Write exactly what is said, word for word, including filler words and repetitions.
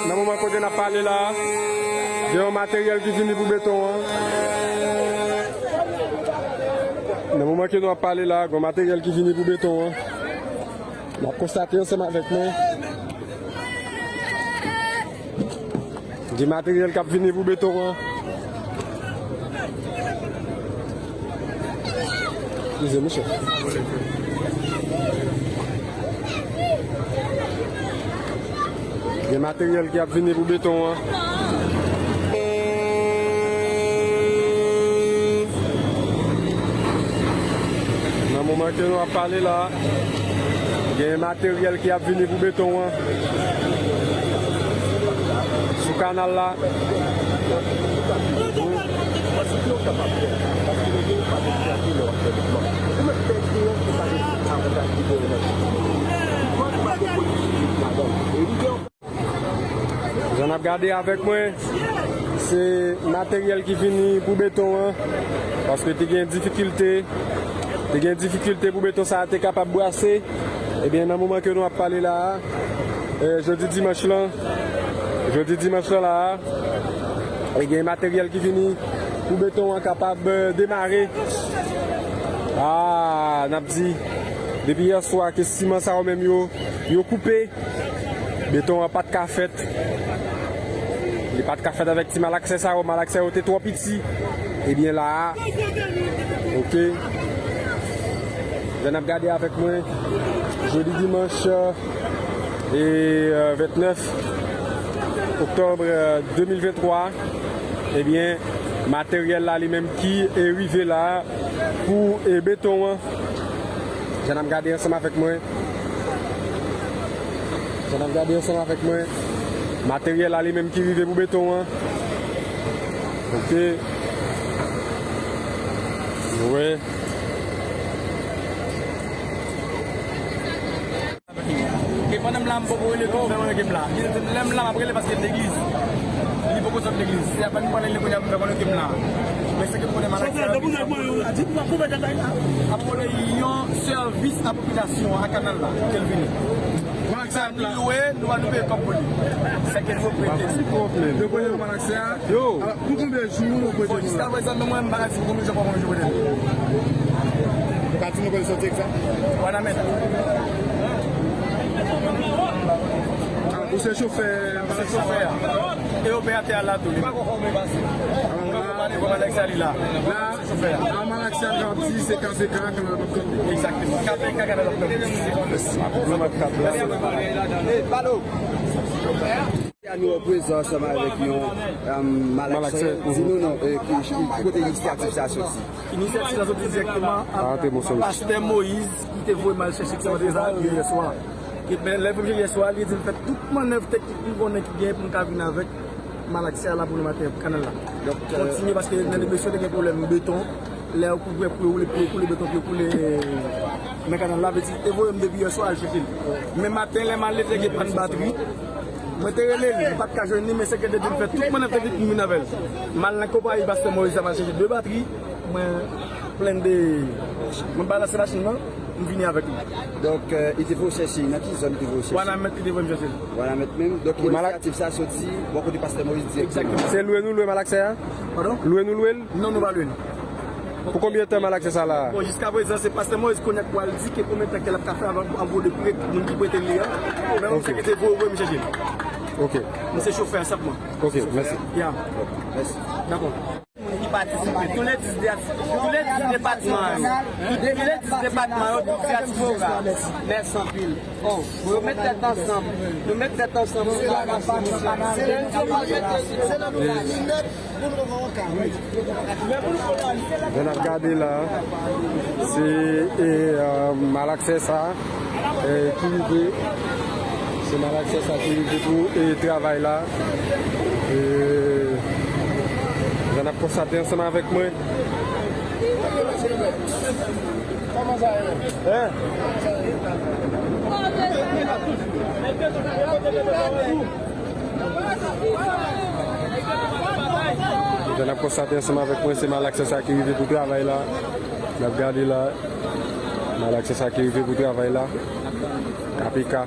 Nan moman kote n ap pale la, gen yon materyèl ki vini pou beton an. Nan moman ke nou ap pale la, gen yon materyèl ki vini pou beton an. N ap konstate ansanm avèk mwen. Gen materyèl k ap vini pou beton an. Eskize, mesye. Gen materyèl ki ap vini pou beton an. Nan moman ke nou ap pale la, gen materyèl ki ap vini pou beton an sou kanal la. Jan n ap gade avèk mwen, se materyèl ki vini pou beton an, paske te gen difikilte, te gen difikilte pou beton sa a te kapab brase. Ebyen, nan moman ke nou ap pale la a, eh, jodi dimanch lan, jodi dimanch lan la a, e gen materyèl ki vini pou beton an kapab, eh, demare. Ah, n ap di, depi yè swa ke siman sa yo menm yo, yo koupe. Beton an pa t ka fèt. Li pa t ka fèt avèk ti malaksè sa yo. Malaksè yo te twò piti. Ebyen la a, oke. Jan n ap gade avèk mwen, jodi dimanch, e, e, vennèf oktòb, e, de mil venntwa, ebyen, materyèl la li menm ki, e, rive la pou, e, beton an. Jan n ap gade ansanm avèk mwen. Jan n ap gade ansanm avèk mwen. Materyèl la li menm ki rive pou beton an. Oke. Nou wè. E pandan m la, m poko rele tou, m fè mwen ke m la. Lè m la, m ap rele paske m legliz. Li poko sot legliz. Se apre m pran rele kounye a, m fè konnen ke m la. Men se ke konnen maladi a vini ap konnen yon sèvis a popilasyon a kanal la ke l vini. Sa li lwe, nou al nou peye kòb pou li. Sa ke nou prete. Yo, pou konbyen jou nou prete? Bon, jiska prezan, nou, mwen, m pa ka di pou konbyen jou, pou konbyen jou prete. Ou ka di nou kote soti egzak? Wanament. Ah, ou se chofè? Se chofè a. E operatè a la tou. Li pa konn kòman l pase. Mwen pale pou Alex a li la. La, se chofè a. A, Malaksè a k ap di se K P K kanal p ap tonbe. Egzakteman. K P K kanal p ap tonbe. Mèsi. Hey, Balo. Nou an prezans ansanm avèk yon, um, malaksè. Malaksè, di nou non, eh, ki, ki, ki kote inisyativ sa soti? Inisyativ sa soti dirèkteman ak pastè Moïse ki te voye m al chèche ki sa te sa yè swa. Ki, men, lè m vin yè swa, li di m fè tout mannèv teknik m konnen ki gen pou m ka vin avèk malaksè a la pou nou maten, kanal la. Donk, euh, kontinye paske nan legliz yo te gen pwoblèm beton. Lè yo kouvè pou yo woule, pou yo koule beton, pou yo koule nan kanal la, vle di, te voye m depi yè swa al chèche l. Men maten, lè m al leve gen pàn batri, mwen te rele l, m pa t ka jwenn li, men se ke depi m fè tout mannèv teknik m vin avè l. M al nan konpayi pastè Moïse la, m al chèche de batri, mwen plen de, mwen balanse machin nan, m vini avèk li. Donk, euh, li te voye w chèche, nan ki zòn li te voye w chèche? Wanament li te voye m chèche l. Wanament menm. Donk, inisyativ sa soti bò kote pastè Moïse dirèkteman. Egzakteman. Se lwe nou lwe malaksè a? Padon? Lwe nou lwe l? Non, nou pa lwe l. Pou konbyen tan malaksè sa la? Bon, jiska prezan, se pastè Moïse kounye a k pral di ke konbyen tan ke l ap ka fè avan, avan de prete, moun ki prete l li an. Men mwen se ki te voye, voye m chèche l. Ok. Mwen se chofè a senpman. Ok, mèsi. Ya. Mèsi. Dakò. Moun ki patisipe, tou le dis, tou le dis depatman yo, tou le dis depatman yo, tout dyaspora. Mèsi anpil. Bon, nou met tèt ansanm. Nou met tèt ansanm. Jan n ap gade la, se, e, e, malaksè sa, e, ki rive. Se malaksè sa ki rive pou, e, travay la. E, jan n ap konstate ansanm avèk mwen. Hein? Jan n ap konstate ansanm avèk mwen, se malaksè sa ki rive pou travay la. N ap gade la, malaksè sa ki rive pou travay la. K P K.